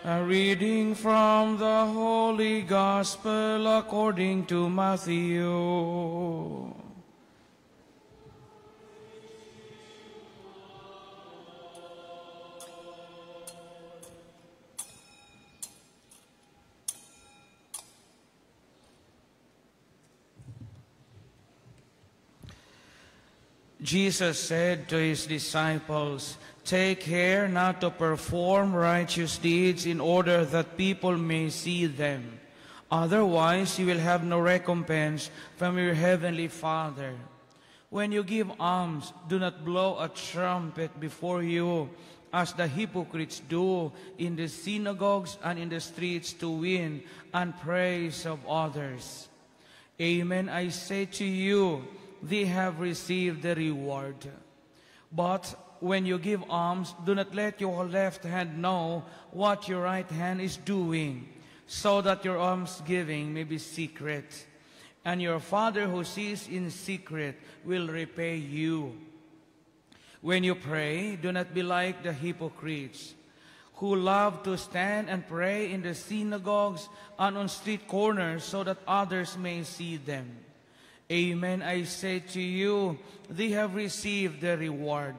A reading from the Holy Gospel according to Matthew. Jesus said to his disciples, "Take care not to perform righteous deeds in order that people may see them. Otherwise, you will have no recompense from your heavenly Father. When you give alms, do not blow a trumpet before you, as the hypocrites do in the synagogues and in the streets to win and praise of others. Amen, I say to you, they have received the reward. But when you give alms, do not let your left hand know what your right hand is doing, so that your almsgiving may be secret. And your Father who sees in secret will repay you. When you pray, do not be like the hypocrites, who love to stand and pray in the synagogues and on street corners so that others may see them. Amen, I say to you, they have received their reward.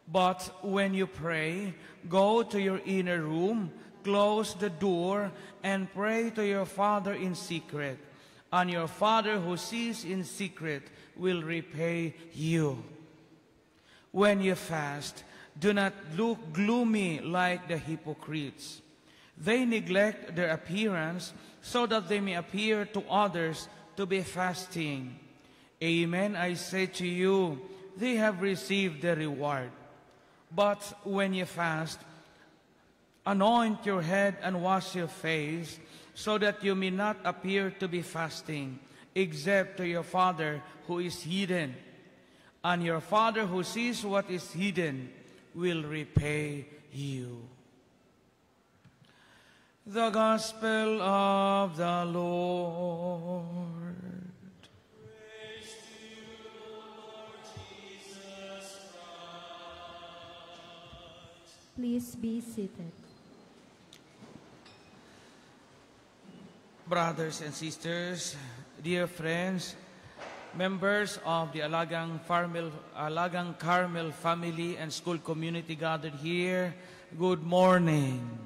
But when you pray, go to your inner room, close the door, and pray to your Father in secret. And your Father who sees in secret will repay you. When you fast, do not look gloomy like the hypocrites. They neglect their appearance so that they may appear to others to be fasting. Amen, I say to you, they have received their reward. But when you fast, anoint your head and wash your face, so that you may not appear to be fasting, except to your Father who is hidden. And your Father who sees what is hidden will repay you." The Gospel of the Lord. Praise to you, Lord Jesus Christ. Please be seated. Brothers and sisters, dear friends, members of the Alagang Carmel family and school community gathered here, good morning.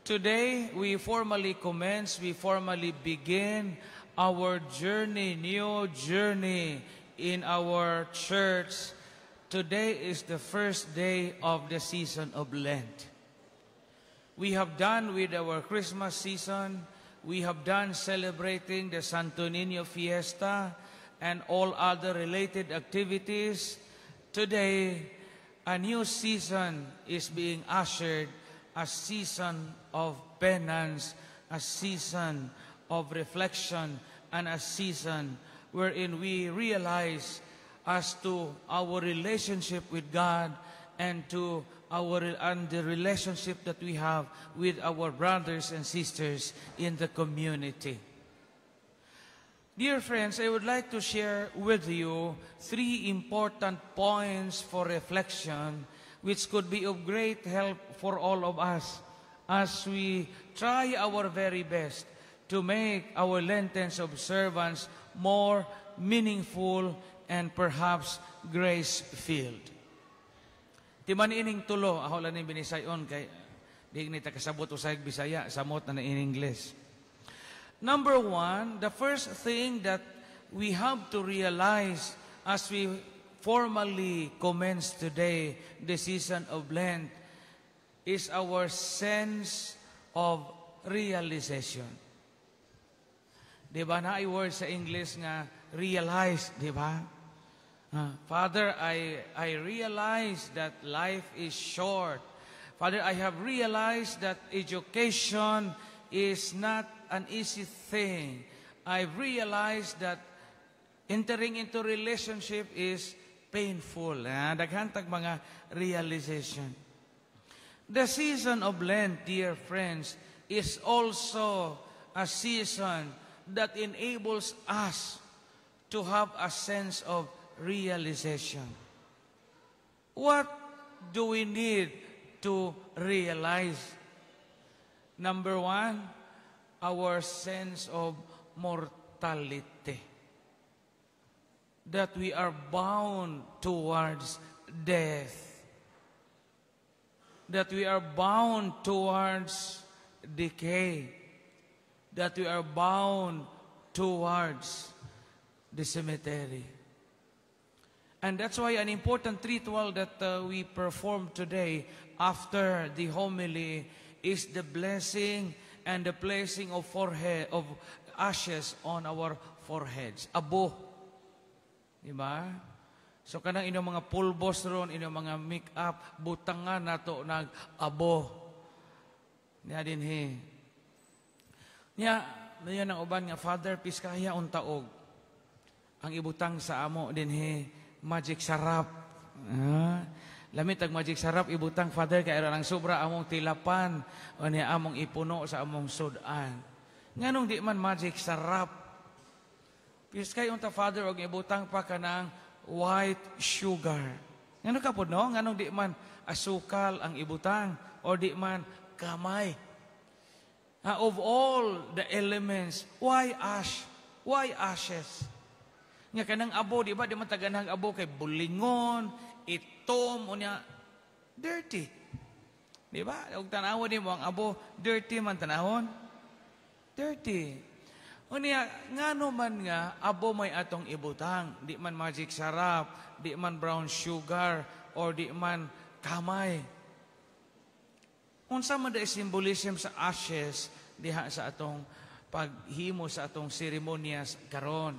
Today, we formally commence, we formally begin our journey, new journey in our church. Today is the first day of the season of Lent. We have done with our Christmas season. We have done celebrating the Santo Niño Fiesta and all other related activities. Today, a new season is being ushered, a season of penance, a season of reflection, and a season wherein we realize as to our relationship with God and to our and the relationship that we have with our brothers and sisters in the community. Dear friends, I would like to share with you three important points for reflection which could be of great help for all of us as we try our very best to make our Lenten observance more meaningful and perhaps grace-filled. Timan ining tulo, ako lang ning binisayon kay di ni ta kasabot usay Bisaya, samot na in English. Number one, the first thing that we have to realize as we formally commence today the season of Lent is our sense of realization. Di ba naay word sa English nga realize, di ba? Father, I realize that life is short. Father, I have realized that education is not an easy thing. I've realized that entering into relationship is painful. Daghan tag mga realization. The season of Lent, dear friends, is also a season that enables us to have a sense of realization. What do we need to realize. Number one, our sense of mortality. That we are bound towards death. That we are bound towards decay. That we are bound towards the cemetery. And that's why an important ritual that we perform today after the homily is the blessing and the placing of forehead of ashes on our foreheads. Abo. Di ba? So kanang inyong mga pulbos ron, inyong mga make-up, butangan nato nag abo. Niya dinhi. Niya, niya ng uban nga, "Father, piskaya unta og ang ibutang sa amo dinhi Magic Sarap." Ah, lamit ang Magic Sarap ibutang, Father, kay ang sobra among tilapan o niya among ipuno sa among sudan. Nganong di man Magic Sarap? Piskay unta, Father, og ibutang pa kanang white sugar. Ngano ka pod, no? Nganong di man asukal ang ibutang or di man kamay? Of all the elements, why ash? Why ashes? Nga kanang abo, di ba? Di man taganang abo kay bulingon, itom, unya, dirty. Di ba? Ug tanawon nimo ang abo, dirty man tanawon. Dirty. Unya, ngano man nga abo may atong ibutang, di man Magic Sarap, di man brown sugar, or di man kamay? Unsa man da symbolism sa ashes diha sa atong paghimo sa atong seremonyas karon?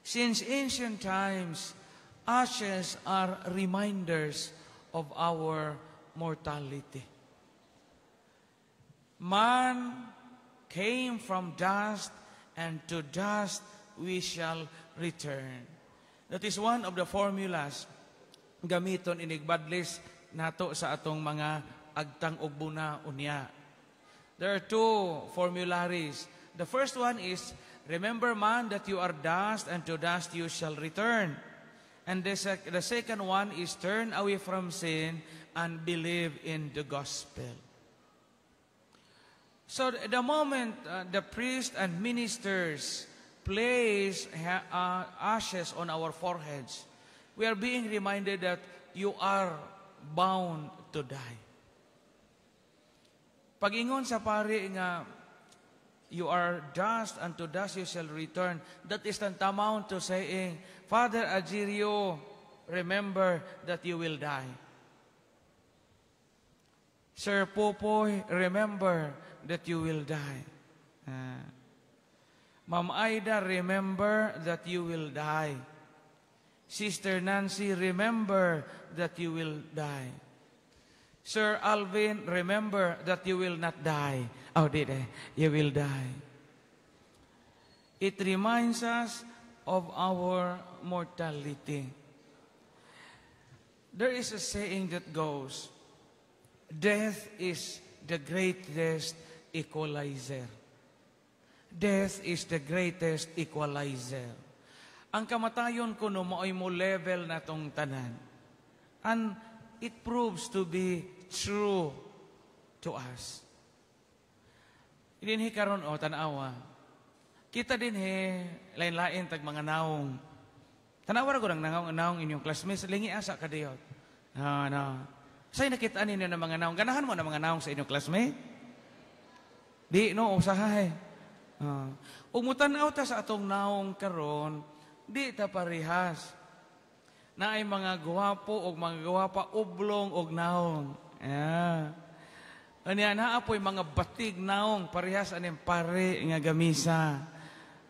Since ancient times, ashes are reminders of our mortality. Man came from dust, and to dust we shall return. That is one of the formulas gamiton inigbadlis nato sa atong mga agtang og buna unya. There are two formularies. The first one is, "Remember, man, that you are dust, and to dust you shall return." And the second one is, "Turn away from sin and believe in the gospel." So the moment the priest and ministers place ashes on our foreheads, we are being reminded that you are bound to die. Pag-ingon sa pari nga, "You are dust and to dust you shall return," that is tantamount to saying, "Father Agirio, remember that you will die. Sir Popoy, remember that you will die. Ma'am Aida, remember that you will die. Sister Nancy, remember that you will die. Sir Alvin, remember that you will not die." Oh, did eh? You will die. It reminds us of our mortality. There is a saying that goes, "Death is the greatest equalizer." Death is the greatest equalizer. Ang kamatayon kuno mao'y mo level na tong tanan. And it proves to be true to us. Dinhi karon o tan-awa. Kita dinhi lain-lain tag mga naong. Tanawa ra gud ang naong, naong inyong classmates, lingi asa kadiyot. No, no. Say nakita ninyo ng mga naong. Ganahan mo na mga naong sa inyong classmate? Di no, usahay. Ug mutan-aw ta sa atong naong karon, di ta parehas. Naay mga guwapo og mga guwapa, oblong og naong. Yeah. Anya naa po'y mga batig naong parehas aning pare nga gamisa.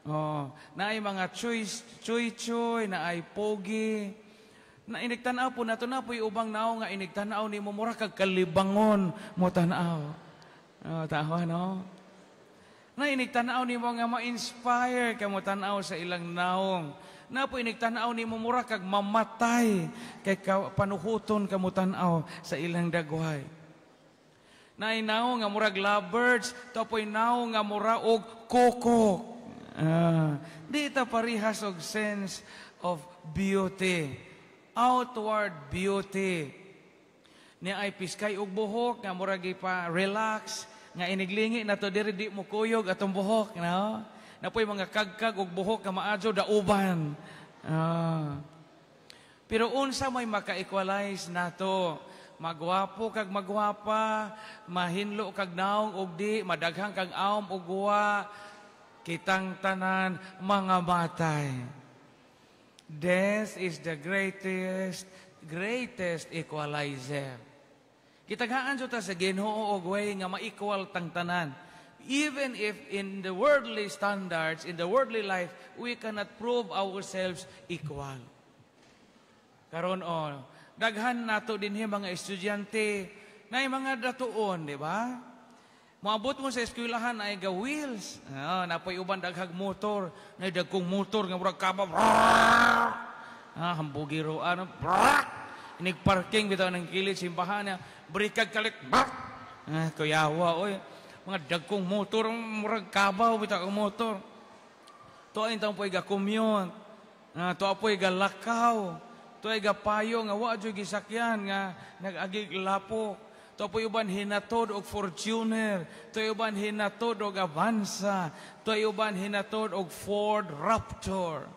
Oh, naay mga choice, choy choy, naay pogi. Na inigtan-aw po nato na po'y ubang naong nga inigtan-aw nimo mura kag kalibangon mo tan-aw. Oh, tawa no. Na inigtan-aw nimo nga ma-inspire ka mo tan-aw sa ilang naong. Na po inigtan-aw nimo mura kag mamatay kay ka, panuhuton ka mo tan-aw sa ilang dagway. Naay naong nga murag lovebirds, tapoy naong nga mura og koko. Di ta parihas og sense of beauty. Outward beauty. Naay piskay og buhok nga murag pa relax nga iniglingi na to diri, di mo kuyog atong buhok, no? Naa poy mga kagkag og buhok nga maadyo dauban. Ah. Pero unsa may maka-equalize nato? Magwapo kag magwapa, mahinlo kag naong og di, madaghang kag awom og wa, kitang tanan mga matay. Death is the greatest, greatest equalizer. Gitagaan jud ta sa Ginoo og way nga ma-equal tang tanan. Even if in the worldly standards, in the worldly life, we cannot prove ourselves equal. Karon oh, daghan nato dinhi mga estudyante na mga datuon, di ba? Moabot mo sa eskwelahan ay ga wheels. Ah, naa poy uban daghag motor, na dagkong motor nga murag kaba. Ah, hambugiro ano. Inig parking bitaw ng kilid simbahan niya, brikag kalik. Ah, kuyawa oy. Mga dagkong motor, murag kabaw bitaw ang motor. Tuwa intang po'y ga commute. Ah, tuwa po'y ga lakaw. Tuwa ga payo nga wa jud gisakyan nga nag-agig lapok. Tuwa po'y uban hinatod og Fortuner. Tuwa uban hinatod og Avanza. Tuwa uban hinatod og Ford Raptor.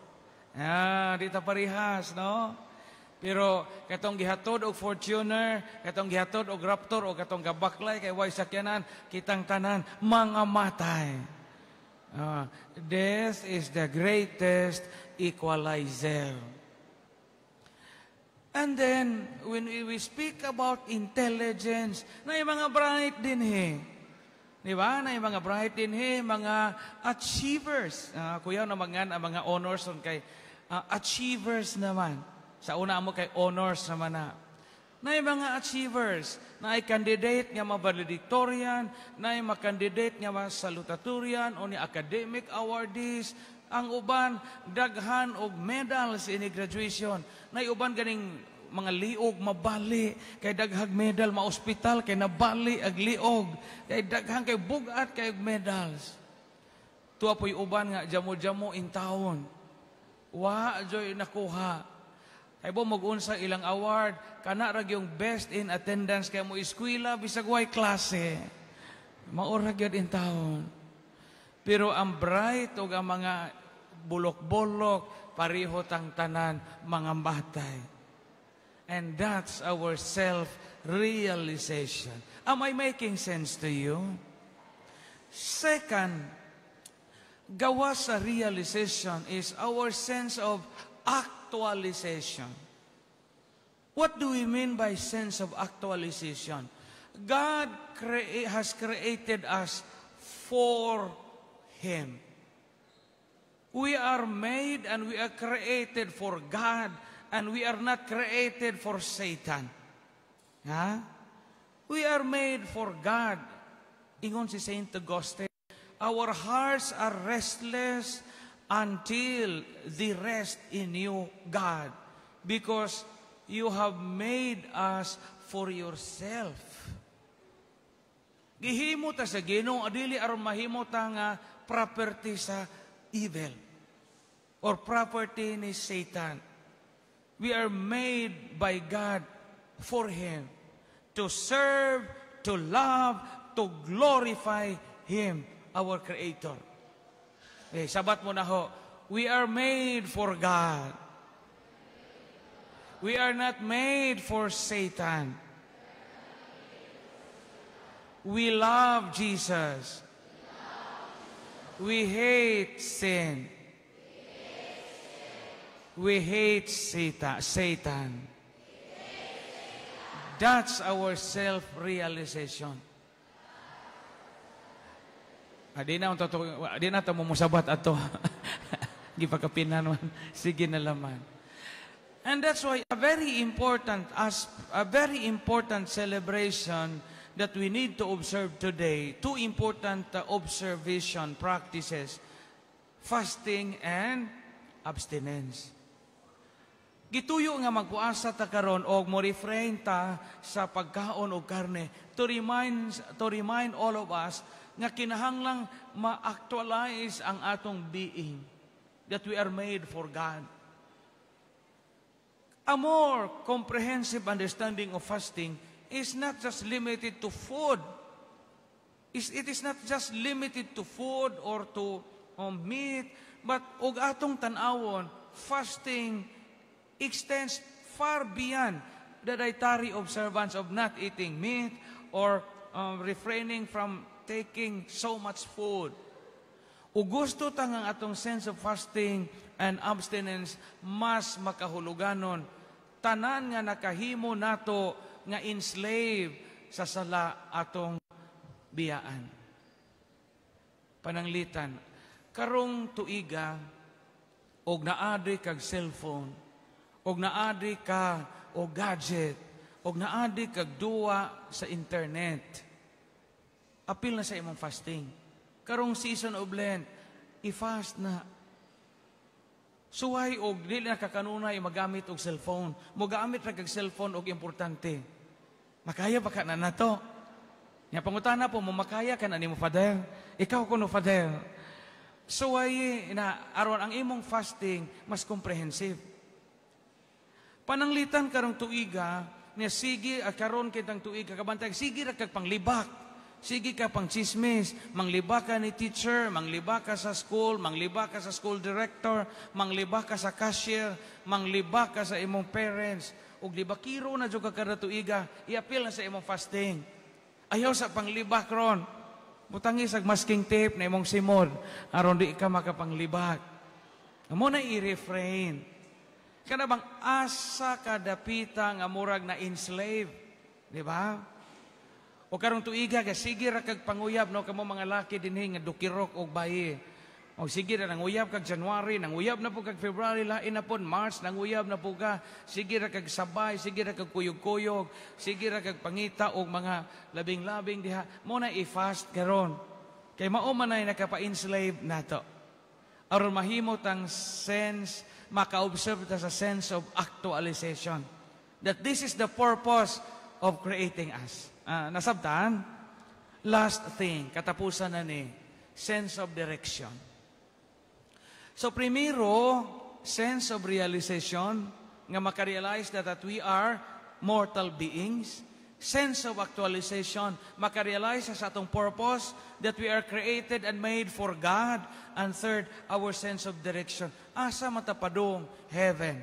Ah, di ta parihas, no? Pero katong gihatod og Fortuner, katong gihatod og Raptor o katong gabaklay kay way sakyanan, kitang tanan mga matay. Ah, death is the greatest equalizer. And then, when we speak about intelligence, naay mga bright dinhi. Di ba? Naay mga bright dinhi, mga achievers. Kuya na mga ang mga honors on kay achievers naman. Sa una mo kay honors naman na. Naay mga achievers, naay candidate nga ma-valedictorian, naay ma-candidate nga ma-salutatorian o ni academic awardees, ang uban daghan og medals in graduation. Naay uban ganing mga liog mabali kay daghag medal, ma-ospital kay nabali ag liog kay daghan kay bugat kay medals. Tuwa po'y uban nga jamo-jamo in taon. Wa joy nakuha. Kay bo mag-unsa ilang award, kana ra yung best in attendance kay mo eskwela bisag way klase. Mao ra gyud in taon. Pero ang bright ug ang mga bulok-bulok, pareho tang tanan mga batay. And that's our self-realization. Am I making sense to you? Second, gawas sa realization is our sense of actualization. What do we mean by sense of actualization? God has created us for Him. We are made and we are created for God, and we are not created for Satan. Ha? We are made for God. Ingon si Saint Augustine, "Our hearts are restless until they rest in you, God, because you have made us for yourself." Gihimo ta sa Ginoo dili aron mahimo ta nga property sa evil or property ni Satan. We are made by God for Him, to serve, to love, to glorify Him, our Creator. Eh, sabat mo na ho, we are made for God. We are not made for Satan. We love Jesus. We hate sin. We hate Satan. Satan. That's our self-realization. Ah, di na totoo, di na ta mo musabat ato. Gipakapinan man. Sige na laman. And that's why a very important celebration that we need to observe today, two important observation practices, fasting and abstinence. Gituyo nga magpuasa ta karon og mo refrain ta sa pagkaon og karne to remind all of us nga kinahanglang ma-actualize ang atong being, that we are made for God. A more comprehensive understanding of fasting is not just limited to food. It is not just limited to food or to meat, but og atong tan-awon, fasting extends far beyond the dietary observance of not eating meat or refraining from taking so much food. O gusto ta nga ang atong sense of fasting and abstinence mas makahuluganon, tanan nga nakahimo nato nga enslave sa sala, atong biyaan. Pananglitan, karong tuiga og naadi kag cellphone, og naadi ka og gadget, og naadi kag duwa sa internet. Apil na sa imong fasting. Karong season of Lent, i-fast na. Suway og dili na kakanunay magamit og cellphone. Mogamit ra kag cellphone og importante. Makaya ba ka na nato? Nya pangutana po mo, makaya ka na nimo, Father? Ikaw kuno, Father. Suway na aron ang imong fasting mas comprehensive. Pananglitan karong tuiga, niya sige at karon kitang tuiga kabantay, sige ra kag panglibak. Sige ka pang chismis, manglibak ka ni teacher, manglibak ka sa school, manglibak ka sa school director, manglibak ka sa cashier, manglibak ka sa imong parents. Ug libakiro na jud ka kada tuiga, iapil na sa imong fasting. Ayaw sa panglibak ron. Butangi sa masking tape na imong simod aron di ka makapanglibak. Amo na i-refrain. Kana bang asa kadapita nga murag na enslave, di ba? O karong tuiga ka sige ra kag panguyab, no, kamo mga laki dinhi nga dukirok og bayi. O sige ra nanguyab kag January, nanguyab na po kag February, lain na po March, nanguyab na po ka. Sige ra kag sabay, sige ra kag kuyog-kuyog, sige ra kag pangita og mga labing-labing diha. Mo na i-fast karon. Kay mao man ay nakapa-enslave nato. Aron mahimo tang sense, maka-observe ta sa sense of actualization. That this is the purpose of creating us. Nasabtan? Last thing, katapusan na ni, sense of direction. So primero, sense of realization, nga makarealize that we are mortal beings. Sense of actualization, makarealize sa atong purpose, that we are created and made for God. And third, our sense of direction. Asa man ta padung? Heaven.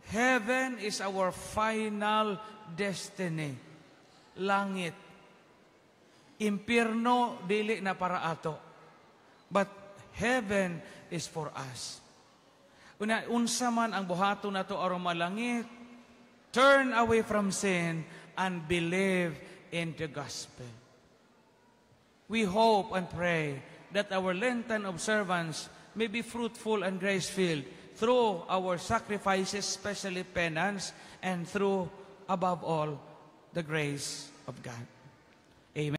Heaven is our final destiny. Langit. Impierno dili na para ato. But heaven is for us. Una, unsa man ang buhaton nato aron malangit? Turn away from sin and believe in the gospel. We hope and pray that our Lenten observance may be fruitful and grace-filled through our sacrifices, especially penance, and through, above all, the grace of God.